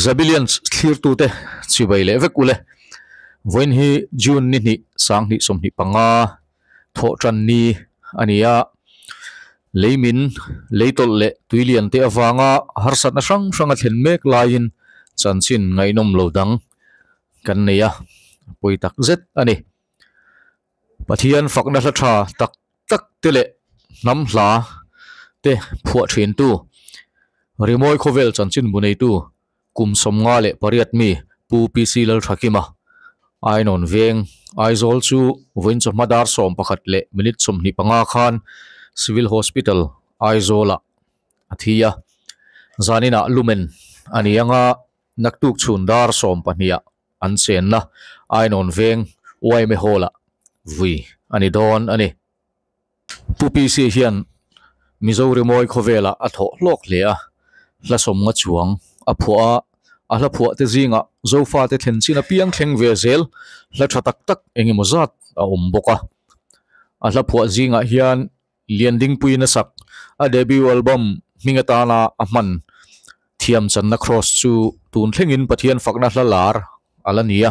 Zabilians thlirtute chibai leh vek ule. Vawiin hi June ni hnih sanghnih 25 thawh tan ni a ni a. Leimin, leitawlh leh tuilian te avanga harsatna hrang hrang a thlen mek laiin chanchin ngaihnawm lo dang kan nei a, pawi tak zet a ni. Pathian fakna hla tha tak tak te leh hnam hla te phuah thin tu, rimawi khawvel chanchin bu neitu kum 58 mi Pu PC Lalthakima, Ainawn Veng, Aizawl chu vawiin chawhma dar 11 minute 25 khan Civil Hospital, Aizawlah a thi a. Zaninah lumen a ni anga naktuk chhun dar 12ah an chenna Ainawn Veng YMA Hall-ah vui a ni dawn a ni. Pu PC hian Mizo rimawi khawvelah a thawh hlawk hle a, hla 50 chuang a phuah a, a hla phuah te zingah Zofa te thlen chin apiang thleng ve zel hla tha tak tak engemaw zat a awm bawk a. A hla phuah zingah hian Liandingpuiin a sak a debut album hming atana a hman Thiam Channa Cross chu tun thlengin Pathian fakna hla lar a la ni a.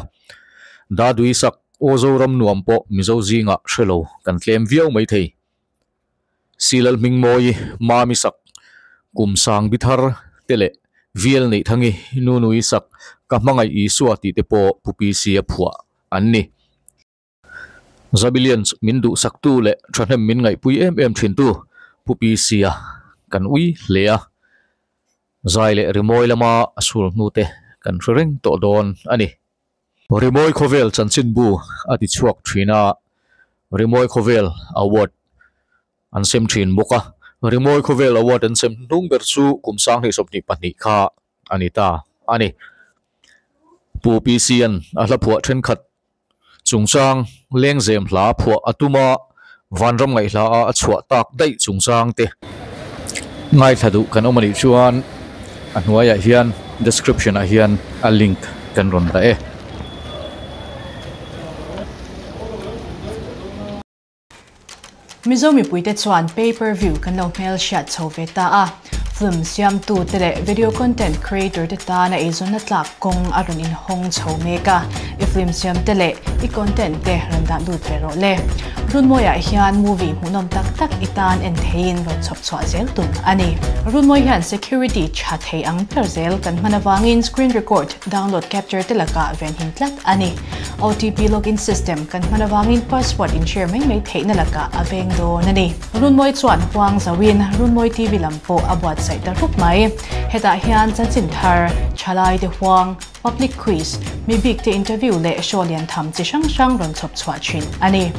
Dadui sak Aw Zoram nuam pawh Mizo zingah hrelo kan tlem viau mai thei. Silal Hmingmawi Mami sak Kum Sang Bithar te leh Vial Neihtangi Nunui sak Ka Hmangaih Isua tih te pawh Pu PC a phuah an ni. Zabilians min duhsaktu leh thahnem min ngaihpui em em thintu Pu PC a kan ui hle a. Zai leh rimawi lama a sul hnu te kan hre reng tawh dawn a ni. Rimawi Khawvel chanchinbu a ti chhuak thin a, Rimawi Khawvel Award an sem thin bawk a. Rimawi Khawvel Award an sem hnung ber chu kum 2022 kha a ni ta a ni. Pu PC-a'n a hla phuah thenkhat chungchang lengzem hla phuah a tum a, vanram ngaihhla a a chhuah tak daih chungchang te ngaithla duh kan awm a nih chuan a hnuaiah hian description ah hian a link kan rawn dah e. Mizo mipuite chuan pay per view kan lo hmel hriat chho ve ta a, film siamtu te leh video content creator te tana eizawnna tlak kawng a rawn inhawng chho mek a, i film siam te leh i content te rawn dah lut ve rawh le. Runmawiah hian movie hmuhnawm tak tak i tan en theiin rawn chhawp chhuah zel tum a ni. Runmawi hian security tha thei ang ber zel kan hman avangin screen record, download capture te lakah venhim tlat a ni. OTP login system kan hman avangin password in share mai mai theihna lakah a veng dawn a ni. Runmawi chuan huang zoin Runmawi TV lam pawh a buatsaih ta rup mai. Hetah hian chanchin thar, thalai te huang, public quiz, mi bik te interview leh show lian tham chi hrang hrang rawn chhawp chhuah thin a ni.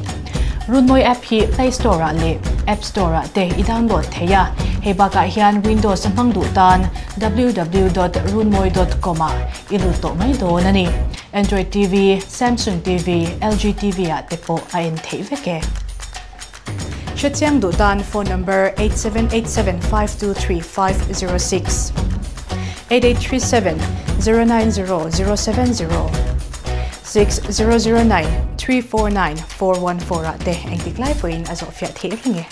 Runmawi app hi Play Store ah leh App Store ah te i download thei a. Hei bakah hian Windows a hmang duh tan www.runmawi.com ah i lut tawh mai dawn a ni. Android TV, Samsung TV, LG TV ah te pawh a en theih vek e. Hrechiang duh tan phone number 8787523506, 8837 090 070, 6009 349 414 ah te engtik lai pawhin a zawh fiah theih reng e.